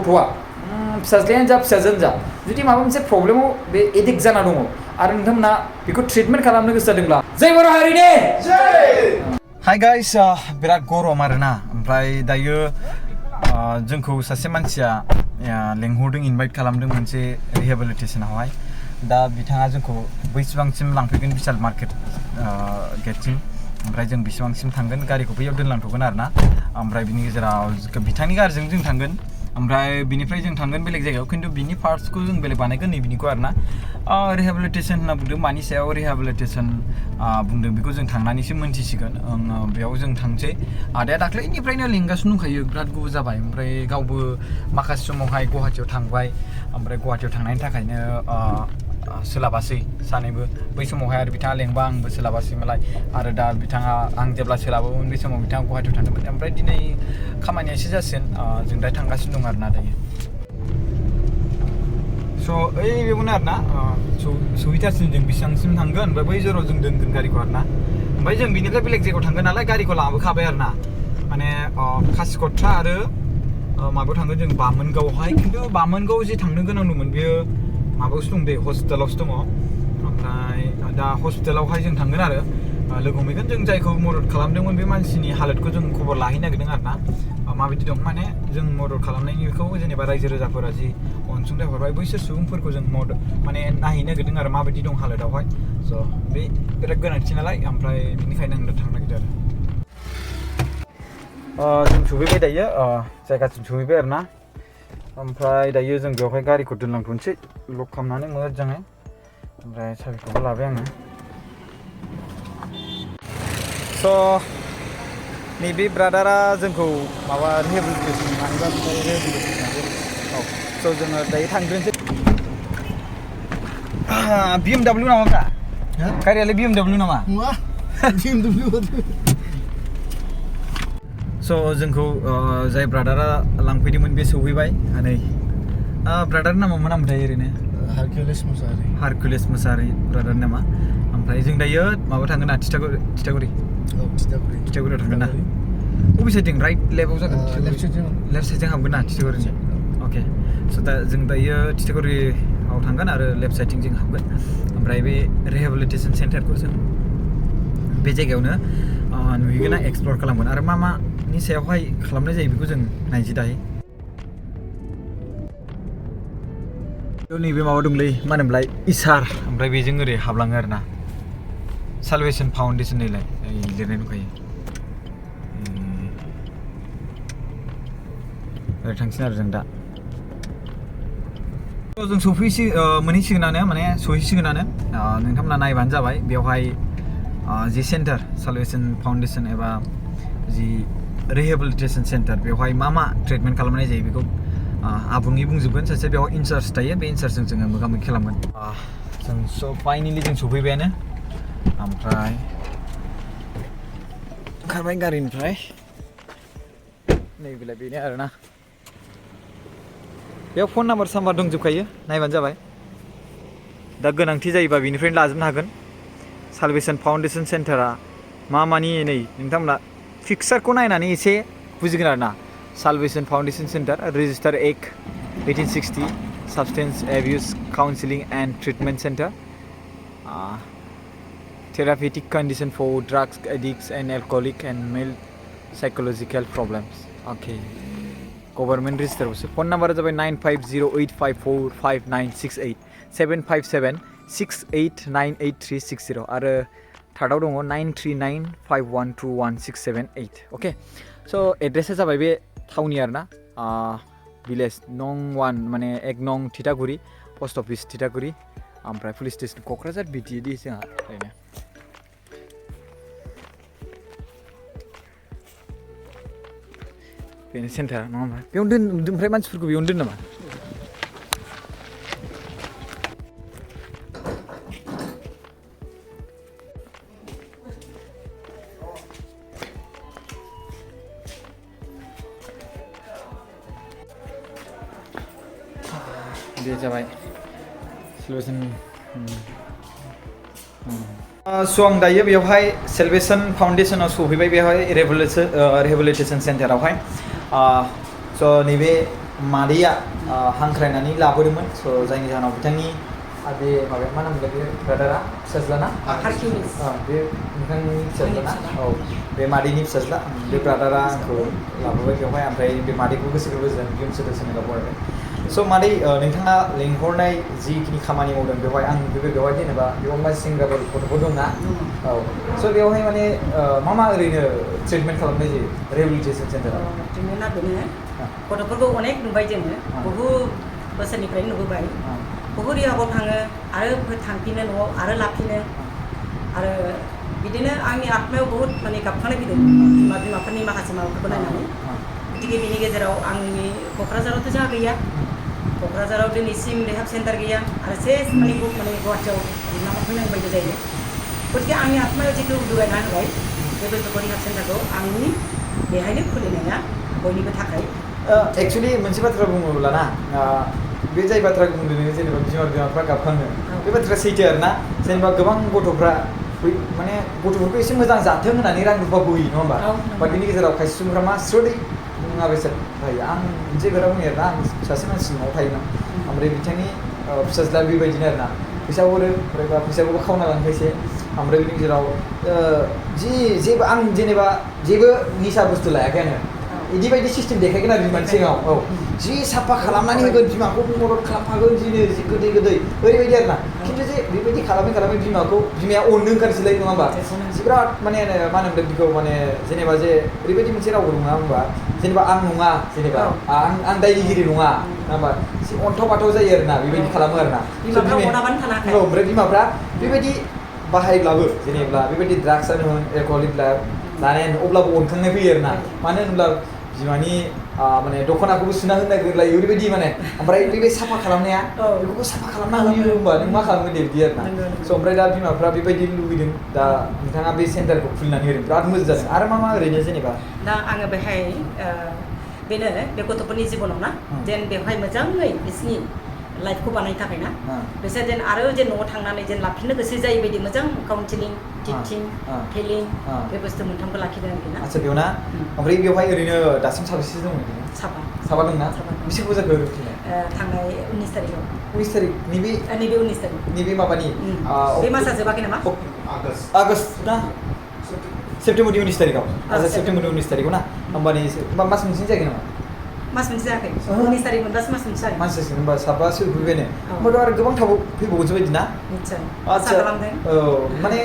गथ'आ फिसाज्लायानो जा फिसाजोआनो जा जुदि माबा मोनसे प्रब्लेमाव बे एडिक्ट जाना दङ आरो नोंथांमोना बेखौ ट्रिटमेन्ट खालामनो गोसो जादोंब्ला जय बर' हारिनि हाय गाइस बिराद गरम आरोना ओमफ्राय दायो जोंखौ सासे मानसिया लेंहरदों इनभाइट खालामदों मोनसे रिहेबिलिटेसनावहाय दा बिथाङा जोंखौ बैसिबांसिम लांफैगोन बिशाल मार्केट गेटसिम ओमफ्राय जों बेसेबांसिम थांगोन गारिखौ बैयाव दोनलांथ'गोन आरोना ओमफ्राय बिनि गेजेराव बिथांनि गारिजों जों थांगोन ओमफ्राय बिनिफ्राय जों थांगोन बेलेग जायगायाव खिन्थु बिनि पार्ट्सखौ जों बेलेग बानायगोन नै बिनिखौ आरोना रिहेबिलिटेसन होनना बुंदों मानि सायाव रिहेबिलिटेसन बुंदों बेखौ जों थांनानैसो मोनथिसिगोन बेयाव जों थांसै आदाया दाख्लैनिफ्रायनो लिंगासिनो दंखायो बिराद गोबाव जाबाय ओमफ्राय गावबो माखासे समावहाय गुवाहाटियाव थांबाय ओमफ्राय गुवाहाटियाव थांनायनि थाखायनो सोलाबासै सानैबो बै समावहाय आरो बिथाङा लेंबा आंबो सोलाबासै मालाय आरो दा बिथाङा आं जेब्ला सोलाबोमोन बे समाव बिथाङा गुवाहाटियाव थांदोंमोन ओमफ्राय दिनै खामानिया एसे जासिगोन जों दा थांगासिनो दं आरोना दायो स' ओइ बेखौनो आरोना सहैथारसिम जों बेसेबांसिम थांगोन ओमफ्राय बै जेराव जों दोनगोन गारिखौ आरोना ओमफ्राय जों बिनिफ्राय बेलेग जायगायाव थांगोन नालाय गारिखौ लाबोखाबाय आरोना माने कासिकट्रा आरो माबायाव थांगोन जों बामोनगावआवहाय खिन्थु बामोनगाव जे थांनो गोनां दंमोन बेयो माबायावसो दं दे हस्पिटालावसो दङ ओमफ्राय दा हस्पिटालावहाय जों थांगोन आरो लोगो हमहैगोन जों जायखौ मदद खालामदोंमोन बे मानसिनि हालोदखौ जों खबर लाहैनो नागिरदों आरोना माबायदि दं माने जों मदद खालामनायनिखौ जेनेबा रायजो राजाफोरा जि अनसुंथाइ हरबाय बैसोर सुबुंफोरखौ जों मदद माने नायहैनो नागिरदों आरो माबायदि दं हालोदावहाय स' बे बिराद गोनांथि नालाय ओमफ्राय बेनिखायनो आं दा थांनो नागिरदों आरो जों सहैबाय दायो जायगासिम सहैबाय आरोना ओमफ्राय दायो जों बेवहाय गारिखौ दोनलांथ'नोसै लक खालामनानै मोजाङै ओमफ्राय साबिखौबो लाबाय आङो स' नैबे ब्रादारा जोंखौ माबा रिहेबिलिटेसन मानोबा रिहेबिलिटेसन औ स' जोङो दायो थांग्रोनोसै BMW नामाब्रा गारियालाय BMW नामा स' जोंखौ जाय ब्रादारा लांफैदोंमोन बे सहैबाय नै ब्रादारनि नामा मा नामथाय ओरैनो हारकुलेस मुसाहारि ब्रादारनि नामा ओमफ्राय जों दायो माबा थांगोन ना थिथागुरियाव थांगोन ना बबे साइडजों राइट लेफ्टआव जागोन लेफ्ट साइडजों हाबगोन ना थिथागुरिजों अके स' दा जों दायो थिथागुरियाव थांगोन आरो लेफ्ट साइडजों जों हाबगोन ओमफ्राय बे रिहेबिलिटेसन सेन्टारखौ जों बे जायगायावनो नुहैगोन ना एक्सप्लर खालामगोन आरो मानि सायावहाय खालामनाय जायो बेखौ जों नायनोसै दायो नैबे माबा दंलै मा होनोमोनलाय इसार ओमफ्राय बेजों ओरै हाबलाङो आरो ना सालभेसन फाउन्डेसन नैलाय लिरनाय दंखायो ओरै थांसिन आरो जों दा जों मोनहैसिगोनानो माने सहैसिगोनानो नोंथांमोना नायबानो जाबाय बेवहाय जि सेन्टार सालभेसन फाउन्डेसन एबा जि रिहेबिलिटेसन सेन्टार बेवहाय मा ट्रिटमेन्ट खालामनाय जायो बेखौ आबुङै बुंजोबगोन सासे बेयाव इनचार्ज थायो बे इनचार्जजों जोङो मोगा मोगि खालामगोन जों स' फाइनेलि जों सफैबायानो ओमफ्राय ओंखारबाय गारिनिफ्राय नैबेलाय बेनो आरोना बेयाव फन नाम्बार साम्बार दंजोबखायो नायबानो जाबाय दा गोनांथि जायोबा बेनिफ्रायनो लाजोबनो हागोन सालभेसन फाउन्डेसन सेन्टारा मानि नै नोंथांमोना पिक्सारखौ नायनानै एसे बुजिगोन आरोना salvation foundation centre registrar act 1860 substance abuse counselling and treatment centre therapeutic condition for drugs addicts and alcoholic and male psychological problems okay government रेजिस्टारावसो फन नाम्बारा जाबाय 9508545968 75768988360 आरो थार्डआव दङ 9395121678 अके स' एड्रेसा जाबाय बे थावनि आरोना भिलेज नं 1 माने 1 नं थिथागुरि पस्ट अफिस थिथागुरि ओमफ्राय पुलिस स्टेसन क'क्राझार बिदि जोंहा ओरैनो बेनो सेन्टार नङा होमबा बेयावनो ओमफ्राय मानसिफोरखौ बेयावनो दोन नामा बे जाबाय सलुसन स' आं दायो बेवहाय सेलभेसन फाउन्डेसनाव सहैबाय बेवहाय रिहेबिलिटेसन सेन्टारावहाय स' नैबे मादैया हांख्रायनानै लाबोदोंमोन स' जायनि जाहोनाव बिथांनि बे माबाया मा नाममोनलाय बे ब्रादारा फिसाज्लाना बे नोंथांनि फिसाज्लाना औ बे मादैनि फिसाज्ला बे ब्रादारा आंखौ लाबोबाय बेवहाय ओमफ्राय बे मादैखौ गोसो गोरबोजों बियुं सोदोबजों लाबोबाय स' मादै नोंथाङा लेंहरनाय जिखिनि खामानि मावदों बेवहाय आं बेवहाय जेनेबा बेयाव मा सेंग्राफोर गथ'फोर दंना औ स' बेवहाय माने मा ओरैनो ट्रिटमेन्ट खालामनाय जायो रिहेबिलिटेसन सेन्टाराव ट्रिटमेन्टआ बेनो गथ'फोरखौ अनेक नुबाय जोङो बहुद बोसोरनिफ्रायनो नुबोबाय बहुद रिहाबाव थाङो आरो थांफिनो न'आव आरो लाफिनो आरो बिदिनो आंनि आत्मायाव बहुद माने गाबखांनाय फैदों बिमाफोरनि माखासे माबाफोरखौ नायनानै गतिके बेनि गेजेराव आंनि क'क्राझारावथ' जोंहा गैया क'क्राझाराव दिनैसिम रिहाब सेन्टार गैया आरो सेस माने गुवाहाटियाव लामा फैनांबायबो जायो गतिके आंनि आत्मायाव जिथु दुगायना होबाय बे बुस्थुखौ रिहाब सेन्टारखौ आंनि बेहायनो खुलिनाया बयनिबो थाखाय एक्सुवेलि मोनसे बाथ्रा बुङोब्ला ना बे जाय बाथ्राखौ बुंदों नोङो जेनेबा बिमाफ्रा गाबखाङो बे बाथ्राया सैथो आरोना जेनेबा गोबां गथ'फ्रा माने गथ'फोरखौ एसे मोजां जाथों होननानै रां रुफा बोयो नङा होमबा बाट बिनि गेजेराव खायसे सुबुंफ्रा मा स्रोदै मुवा बेसाद बायो आं मोनसे खोथा बुङो आरोना आं सासे मानसि न'आव थायोमोन ओमफ्राय बिथांनि फिसाज्ला बेबायदिनो आरोना फैसा हरो ओमफ्राय फैसाखौबो खावना लाङो खायसे ओमफ्राय बिनि गेजेराव जेबो आं जेनेबा जेबो निसा बुस्थु लायाखै आङो बिदि बायदि सिस्टेम देखायगोन आरो बिमानि सिगाङाव औ जि साफा खालामनानै होगोन बिमाखौ मदद खालामफागोन जि गोदै ओरैबायदि आरोना खिन्थु जे बेबायदि खालामै बिमाया अननो ओंखारसैलाय नङा होमबा बिराद माने मा होनोमोन बेखौ माने जेनेबा जे ओरैबायदि मोनसे रावबो नङा होमबा जेनेबा आं नङा जेनेबा आं दायनिगिरि नङा होमबा एसे अन्थाव बाथाव जायो आरोना बेबायदि खालामो आरोना ओमफ्राय बिमाफ्रा बेबायदि बाहायब्लाबो जेनेबा बेबायदि ड्राग्सआनो होन एलकहलिक लानायानो अब्लाबो अनखांनाय फैयो आरोना मानो होनब्ला बिमानि माने दख'नाखौबो सुना होनो नागिरलायो ओरैबायदि माने ओमफ्राय बे साफा खालामनाया बेखौबो साफा खालामना होयो होमबा नों मा खालामगोन दे बिदि आरोना स' ओमफ्राय दा बिमाफ्रा बेबायदि लुगैदों दा नोंथाङा बे सेन्टारखौ खुलिनानै होदों बिराद मोजां जादों आरो मा ओरैनो जेनेबा दा आङो बेहाय बेनो बे गथ'फोरनि जिबनाव ना जेन बेवहाय मोजाङै बिसिनि लाइफखौ बानायनो थाखाय ना बिसोर जेन आरो जेन न'आव थांनानै जेन लाफिननो गोसो जायो बायदि मोजां काउन्सिलिं टिचिं फिलिं बे बुस्थु मोनथामखौ लाखिदों आरोखि ना आচ্ছা बेयाव ना ओमफ्राय बेवहाय ओरैनो दासिम साबेसे दङ साबा दंना बेसेबां जाखो थांनाय 19 तारिखआव 19 तारिख नैबे 19 तारिख नैबे माबानि बे मासआ जोबाखै नामा आगष्ट ना सेप्तेम्बरनि 19 तारिखआव आচ্ছা सेप्तेम्बरनि 19 तारिखआव ना होमबानि मास मोनसेनि जायाखै नामा मास मोनसे जायाखै 19 तारिख मोनबासो मास मोनसे जायो मानसिसो होनबा साबासो फैबायनो होमबाथ' आरो गोबां फैबावगोनसो बायदि ना निश्चय आচ্ছা औ माने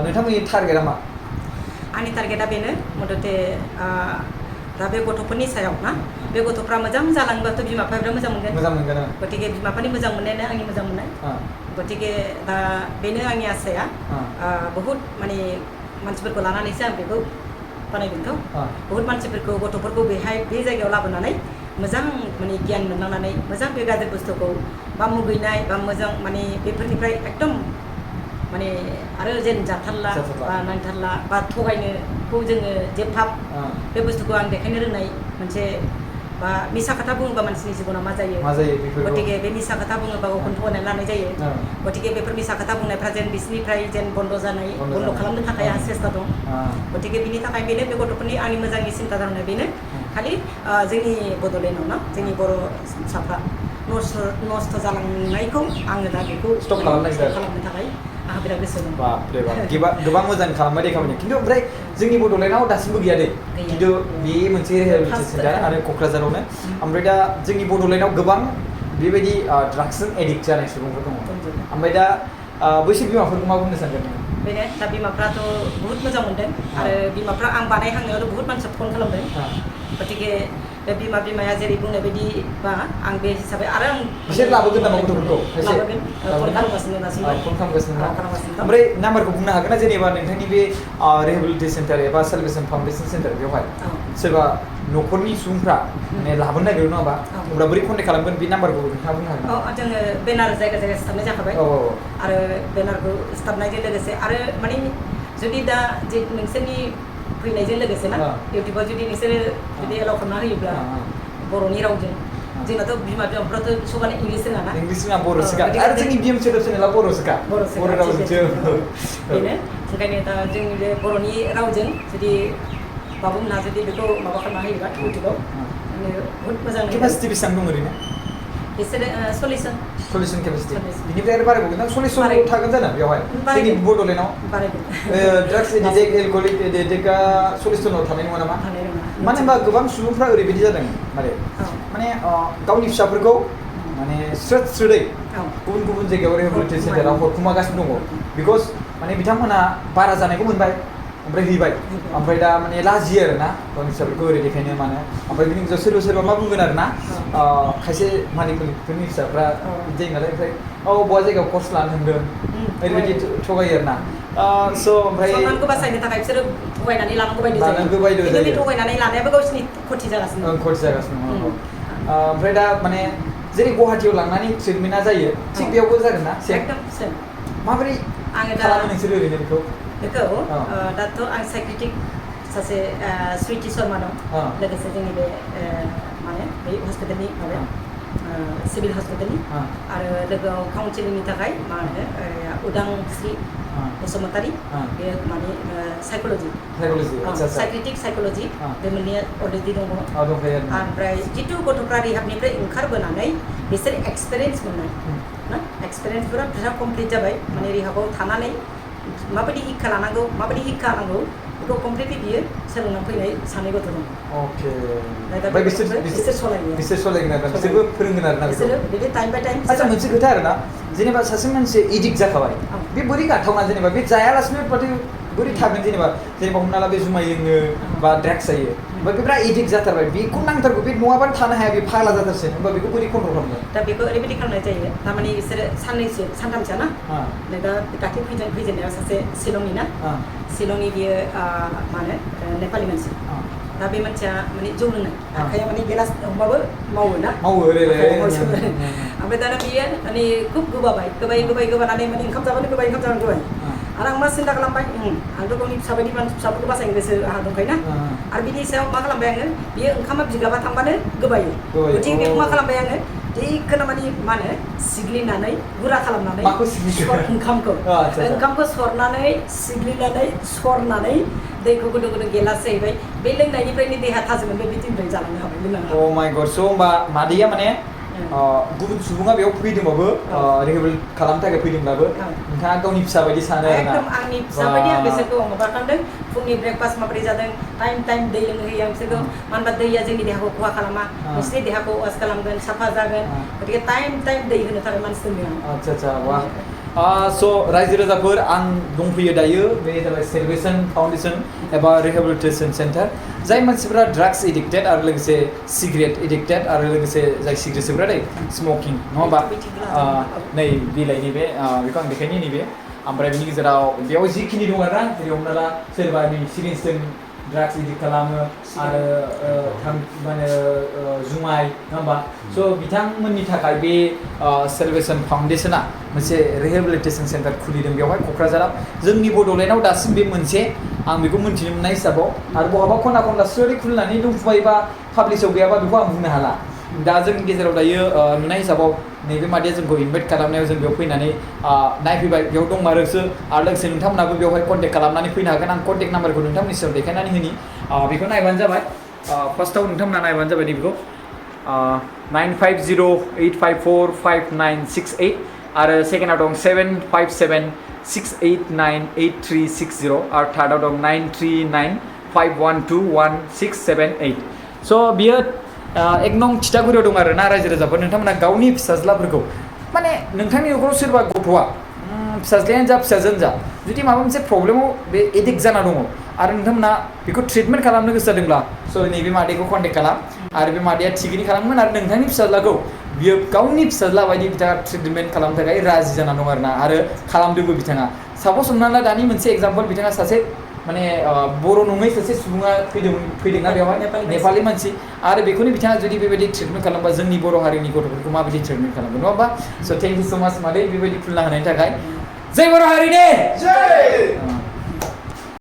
नोंथांमोननि टारगेटआ मा आंनि टारगेटआ बेनो मथथे दा बे गथ'फोरनि सायाव ना बे गथ'फ्रा मोजां जालाङोबाथ' बिमा बिफाया मोजां मोनगोन गतिके बिमा बिफानि मोजां मोननायानो आंनि मोजां मोननाय गतिके दा बेनो आंनि आसाया बहुद माने मानसिफोरखौ लानानैसो आं बेखौ बानायगोनथ' बहुद मानसिफोरखौ गथ'फोरखौ बेहाय बे जायगायाव लाबोनानै मोजां माने गियान मोनलांनानै मोजां बे गाज्रि बुस्थुखौ बा मुगैनाय बा मोजां माने बेफोरनिफ्राय एकदम माने आरो जेन जाथारला बा नांथारला बा थगायनोखौ जोङो जेबभाब बे बुस्थुखौ आं देखायनो रोंनाय मोनसे बा मिसा खोथा बुङोबा मानसिनि जिबनाव मा जायो गतिके बे मिसा खोथा बुङोबा गावखौनो थगायनानै लानाय जायो गतिके बेफोर मिसा खोथा बुंनायफ्रा जेन बिसोरनिफ्राय जेन बन्द' खालामनो थाखाय आंहा सेस्था दं गतिके बिनि थाखाय बेनो बे गथ'फोरनि आंनि मोजांनि सिन्था धारनाया बेनो खालि जोंनि बड'लेण्डआव ना जोंनि बर' फिसाफ्रा नस्थ' जालांनायखौ आङो दा बेखौ स्टप खालामनो थाखाय आंहा बिराद गोसो दं गोबां मोजां खालामबाय दे खामानि खिन्थु ओमफ्राय जोंनि बड'लेण्डआव दासिमबो गैया दे खिन्थु बे मोनसे रिहेबिलिटेसन सेन्टार आरो क'क्राझारावनो ओमफ्राय दा जोंनि बड'लेण्डआव गोबां बेबायदि ड्राग्सजों एडिक्ट जानाय सुबुंफोर दङ ओमफ्राय दा बैसोर बिमाफोरखौ मा बुंनो सानगोन बेनो दा बिमाफ्राथ' बहुद मोजां मोनदों आरो बिमाफ्रा आं बानायहांनायावनो बहुद मानसिया फन खालामदों गतिके बे बिमाया जेरै बुंनाय बायदि बा आं बे हिसाबै आरो आं बिसोर लाबोगोन नामा गथ'फोरखौ लाबोगोन फन खालामगासिनो ओमफ्राय नाम्बारखौ बुंनो हागोन ना जेनेबा नोंथांनि बे रिहेबिलिटेसन सेन्टार एबा सेलेब्रेसन फाउन्डेसन सेन्टार बेवहाय सोरबा न'खरनि सुबुंफ्रा माने लाबोनो नागिरो नङा होमबा अब्ला बोरै कन्टेक्ट खालामगोन बे नाम्बारखौ नोंथाङा बुंनो हागोन जोङो बेनार जायगा सिथाबनाय जाखाबाय आरो बेनारखौ सिथाबनायजों लोगोसे आरो माने जुदि दा जे नोंसोरनि फैनायजों लोगोसे ना इउटुबाव जुदि नोंसोरो जुदि एलाउ खालामना होयोब्ला बर'नि रावजों जोंनाथ' बिमाफ्राथ' सबानो इंलिस रोङा ना इंलिस रोङा बर'सोखा आरो जोंनि बिएम सोदोब चेनेला बर'सोखा बर' रावजोंसो बेनो ओंखायनो दा जोंनि बे बर'नि रावजों जुदि बाबुमोनहा जुदि बेखौ माबा खालामना होयोबा इउटुबाव बहुत मोजां नुदों केपासिटि बेसेबां दं ओरैनो बिसोरो 40 जन सल्युसन केपासिटि 40 बिनिफ्राय आरो बारायबावगोन ना सल्युसन थागोन जानो बेवहाय जोंनि बड'लेण्डआव बारायगोन ड्राग्स एडिक्ट एलकहलिक एडिक्टआ 40 जनाव थानाय नङा नामा थानाय नङा मानो होनबा गोबां सुबुंफ्रा ओरैबायदि जादों माने गावनि फिसाफोरखौ माने स्रोद स्रोदै गुबुन गुबुन जायगायाव रिहेबिलिटेसन सेन्टाराव हरखुमागासिनो दङ बिकज माने बिथांमोना बारा जानायखौ मोनबाय ओमफ्राय हैबाय ओमफ्राय दा माने लाजियो आरो ना गावनि फिसाफोरखौ ओरै देखायनो मानो ओमफ्राय बिनि गेजेराव सोरबा सोरबा मा बुंगोन आरो ना खायसे मानिकफोरनि फिसाफ्रा बिदि जायो नालाय ओमफ्राय बबेबा जायगायाव कर्स लानो होनदों ओरैबायदि थगायो आरो ना स' ओमफ्राय सनमानखौ बासायनो थाखाय बिसोरो थगायनानै लानांगौ बायदि जायो बे थगायनानै लानायाबो गावसिनि खथि जागासिनो ओमफ्राय दा माने जेरै गुवाहाटियाव लांनानै ट्रिटमेन्टआ जायो थिग बेयावबो जागोन ना एकदम सेम माबोरै खालामो नोंसोर ओरैनो बेखौ दाथ' आं साइक्रेटिक सासे स्वीटि शर्मा दं लोगोसे जोंनि बे माने बे हस्पिटालनि माबाया सिभिल हस्पिटालनि आरो लोगोआव काउन्सिलिंनि थाखाय मा होनो उदांस्रि बसुमतारी बे माने साइक'लजि साइक्रेटिक साइक'लजि बे मोननैया अलरेडि दङ ओमफ्राय जिथु गथ'फ्रा रिहाबनिफ्राय ओंखारबोनानै बिसोर एक्सपिरियेन्स मोननाय ना एक्सपिरियेन्सफोरा बिसोर कमप्लिट जाबाय माने रिहाबाव थानानै माबायदि हिक्का लानांगौ माबायदि हिक्का होनांगौ बेखौ कमप्लिटलि बियो सोलोंनानै फैनाय सानै गथ' दं अके ओमफ्राय बिसोर सलायो बिसोर सलायगोन आरो बिसोरबो फोरोंगोन आरो ना बिसोरो बिदि टाइम बाय टाइम आচ্ছা मोनसे खोथा आरो ना जेनेबा सासे मानसिया एडिक्ट जाखाबाय बे बोरै गाथावना जेनेबा बे जायालासिनो माथो बोरै थागोन जेनेबा हमना ला बे जुमाय लोङो बा ड्राग्स जायो ओमफ्राय बे बिराद एडिक्ट जाथारबाय बेखौ नांथारगौ बे नङाबानो थानो हाया बे फाग्ला जाथारसिगोन होमबा बेखौ बोरै कन्ट्रल खालामनो दा बेखौ ओरैबायदि खालामनाय जायो थारमाने बिसोरो साननैसो सानथामसो ना दा दाख्लै फैजेननायाव सासे शिलंनि ना शिलंनि बियो मा होनो नेपालि मानसि दा बे मानसिया माने जौ लोंनाय आखाइया माने गेलास हमबाबो मावो ना ओमफ्राय दाना बियो माने खुब गोबानानै माने ओंखाम जाबानो गोबाय आरो आं मा सिन्था खालामबाय आंथ' गावनि फिसाफोरखौ बासायनो गोसो आंहा दंखायोना आरो बिनि सायाव मा खालामबाय आङो बियो ओंखामा बिगाबा थांबानो गोबायो गथिखे बेखौ मा खालामबाय आङो दैखौनो माने मा होनो सिग्लिनानै गुरा खालामनानै ओंखामखौ सरनानै सिग्लिनानै सरनानै दैखौ गुदुं गेलास जाहैबाय बे लोंनायनिफ्रायनो देहा थाजिम मोनबाय बे दिननिफ्राय जालांनो हाबाय अ माय गड स' होमबा मादैया माने गुबुन सुबुङा बेयाव फैदोंबाबो रिहेबिलिट खालामनो थाखाय फैदोंब्लाबो नोंथाङा गावनि फिसा बायदि सानो आरो ना एकदम आंनि फिसा बायदि आं बिसोरखौ माबा खालामदों फुंनि ब्रेकफास्ट माबोरै जादों टाइम दै लोंहोयो आं बिसोरखौ मानो होनबा दैया जोंनि देहाखौ खहा खालामा बिसोरनि देहाखौ वास खालामगोन साफा जागोन गतिके टाइम दै होनो थाखाय मानसि दोनदों आं आच्छा वाह स' रायजो राजाफोर आं दंफैयो दायो बे जाबाय सेलिब्रेसन फाउन्डेसन एबा रिहेबिलिटेसन सेन्टार जाय मानसिफ्रा ड्राग्स एडिक्टेड आरो लोगोसे सिगारेट एडिक्टेड आरो लोगोसे जाय सिगारेट सोबग्रा दै स्मकिं नङा होमबा नै बिलाइनि बे बेखौ आं देखायनि नैबे ओमफ्राय बिनि गेजेराव बेयाव जिखिनि दं आरो ना जेरै हमना ला सोरबा नै सिरिन्सजों ड्राग्स एडिक्ट खालामो आरो माने जुमाय नङा होमबा स' बिथांमोननि थाखाय बे सेलिब्रेसन फाउन्डेसना मोनसे रिहेबिलिटेसन सेन्टार खुलिदों बेवहाय क'क्राझाराव जोंनि बड'लेण्डआव दासिम बे मोनसे आं बेखौ मोन्थिनो मोननाय हिसाबाव आरो बहाबा खना खनला सोरै खुलिनानै दंफुबाय बा पाब्लिसाव गैयाबा बेखौ आं बुंनो हाला दा जोंनि गेजेराव दायो नुनाय हिसाबाव नैबे मादैया जोंखौ इनभाइट खालामनायाव जों बेयाव फैनानै नायफैबाय बेयाव दंमारोसो आरो लोगोसे नोंथांमोनाबो बेवहाय कन्टेक्ट खालामनानै फैनो हागोन आं कन्टेक्ट नाम्बारखौ नोंथांमोननि सायाव देखायनानै होनि बेखौ नायबानो जाबाय फार्स्टआव नोंथांमोना नायबानो जाबाय बेखौ 9508545968 आरो सेकेन्डआव दं 757689830 आरो थार्डआव दं 9395121678 स' बियो एक नं थिथागुरियाव दं आरो ना रायजो राजाफोर नोंथांमोना गावनि फिसाज्लाफोरखौ माने नोंथांनि न'खराव सोरबा गथ'आ फिसाज्लायानो जा फिसाजोआनो जा जुदि माबा मोनसे प्रब्लेमाव बे एडिक्ट जाना दङ आरो नोंथांमोना बेखौ ट्रिटमेन्ट खालामनो गोसो जादोंब्ला स' नैबे मादैखौ कन्टेक्ट खालाम आरो बे मादैया थिगैनो खालामगोन आरो नोंथांनि फिसाज्लाखौ बियो गावनि फिसाज्ला बायदि बिथाङा ट्रिटमेन्ट खालामनो थाखाय राजि जाना दं आरो ना आरो खालामदोंबो बिथाङा साप'ज हमना ला दानि मोनसे एग्जाम्पल बिथाङा सासे माने बर' नङै सासे सुबुङा फैदोंना बेवहाय नेपालि मानसि आरो बेखौनो बिथाङा जुदि बेबायदि ट्रिटमेन्ट खालामबा जोंनि बर' हारिनि गथ'फोरखौ माबायदि ट्रिटमेन्ट खालामगोन नङा होमबा स' थेंक इउ स' माच मादै बेबायदि खुलिना होनायनि थाखाय जय बर' हारिनि जय